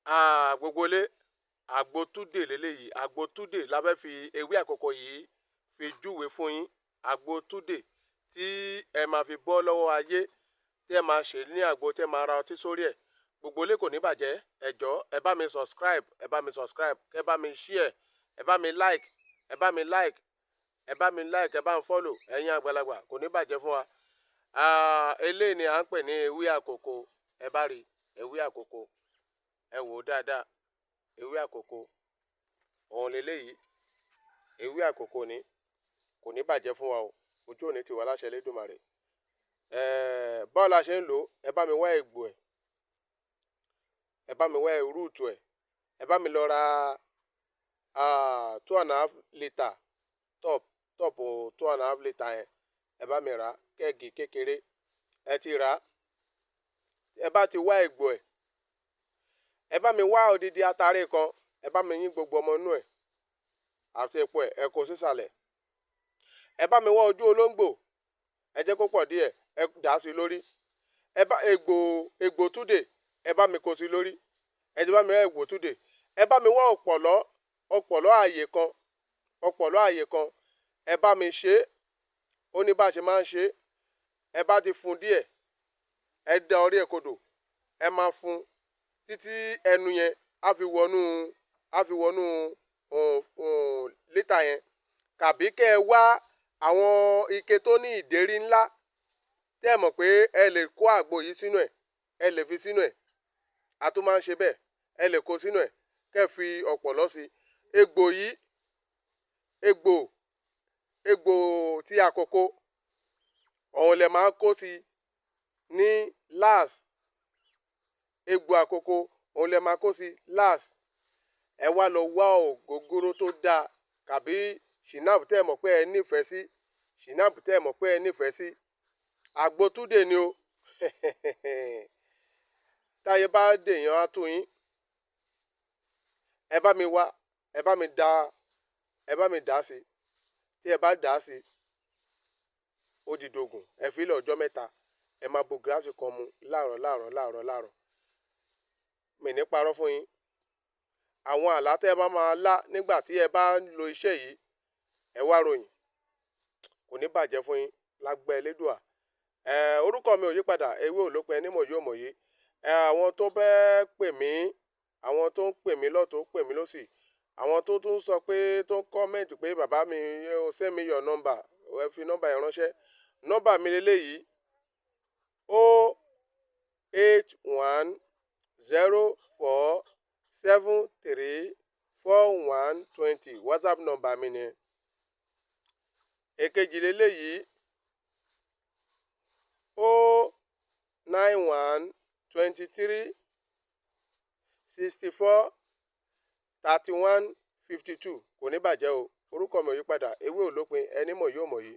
Gbogbo ilé, àgbo túdè leléyìí. Àgbo túdè la fẹ́ fi ewé àkọ́kọ́ yìí fi júwe fún yín. Àgbo túdè tí ẹ máa fi bọ́ lọ́wọ́ ayé, tí ẹ máa ṣe ní àgbo, tí ẹ máa ra ọtí sórí ẹ̀. Gbogbo ilé, kò ní bàjẹ́. Ẹ jọ̀ọ́, ẹ bá mi subscribe, ẹ bá mi subscribe, kẹ bá mi share, ẹ bá mi like, ẹ bá mi like, ẹ bá mi like, ẹ bá mi follow. Ẹ̀yin àgbàlagbà, kò ní bàjẹ́ fún wa. Eléyìí ni à ń pè ní ewé àkókò. Ẹ bá rí ewé àkókò, ẹ wò ó dáadáa. Ewé àkókò òun leléyìí. Ewé àkókò ni. Kò ní bàjẹ́ fún wa o. Ojú òní ti wà láṣẹ Elédùmarè. Báwo la ṣe ń lò ó? Ẹ bá mi wá egbò ẹ̀, ẹ bá mi wá root ẹ̀, ẹ bá mi lọ ra 2.5 litre top top, 2.5 litre yẹn. Ẹ bá mi rà keg kékeré. Ẹ ti rà á, ẹ bá ti wá egbò ẹ̀, ẹ bá mi wá odidi atare kan, ẹ bá mi yín gbogbo ọmọ inú ẹ̀ àti epo ẹ̀, ẹ kó sísàlẹ̀. Ẹ bá mi wá ojú olóńgbò, ẹ jẹ́ kó pọ̀ díẹ̀, ẹ dà á sí lórí. Ẹ bá egbò, egbò túdè, ẹ bá mi kó sí lórí. Ẹ ti bá mi wá egbò túdè, ẹ bá mi wá ọ̀pọ̀lọ́, ọ̀pọ̀lọ́ ààyè kan, ọ̀pọ̀lọ́ ààyè kan. Ẹ bá mi ṣe é. Ó ní bá a ṣe máa ń ṣe é. Ẹ bá ti fún díẹ̀, ẹ da orí ẹ̀ kodò, ẹ máa fún títí ẹnu yẹn á fi wọnú lítà yẹn, tàbí kẹ́ ẹ wá àwọn ike tó ní ìdérí ńlá tẹ́ ẹ mọ̀ pé ẹ lè kó àgbo yìí sínú ẹ̀, ẹ lè fi sínú ẹ̀. A tún máa ń ṣe bẹ́ẹ̀. Ẹ lè kó sínú ẹ̀, kẹ́ ẹ fi ọ̀pọ̀lọ́ sí egbò yìí, egbò tí àkókò òun lẹ máa kó sí ní last. Egbò àkókò òun lẹ máa kó sí last. Ẹ wá lọ wá ògógóró tó dáa tàbí schnapps tẹ́ ẹ mọ̀ pé ẹ nífẹ̀ẹ́ sí, schnapps tẹ́ ẹ mọ̀ pé ẹ nífẹ̀ẹ́ sí. Àgbo túdè ni o. Táyé bá dèèyàn á tú yín. Ẹ bá mi wá, ẹ bá mi dá, ẹ bá mi dà á sí. Tí ẹ bá dà á sí, ó di dògùn. Ẹ fi lẹ̀ ọjọ́ 3, ẹ máa bu gíláàsì kan mu láàárọ̀, láàárọ̀, láàárọ̀, láàárọ̀. Mi ní parọ́ fún yín. Àwọn àlá tẹ́ ẹ bá máa lá nígbà tí ẹ bá ń lo iṣẹ́ yìí, ẹ wá ròyìn. Kò ní bàjẹ́ fún yín lágbẹ́ Elédùà. Orúkọ mi ò yí padà. Ewé ò lópin, ẹni mọ̀ yóò mọ̀ yé. Àwọn tó fẹ́ pè mí, àwọn tó ń pè mí lọ́tùn, pè mí lósì, àwọn tó tún sọ pé, tó ń comment pé, "Bàbá mi, send me your number." Ẹ fi nọ́mbà yẹn ránṣẹ́. Nọ́mbà mi leléyìí: 08104734120. WhatsApp nọ́mbà mi ni. Èkejì leléyìí: 09123643152. Kò ní bàjẹ́ o. Orúkọ mi ò yí padà. Ewé ò lópin, ẹni mọ̀ yóò mọ̀ yìí.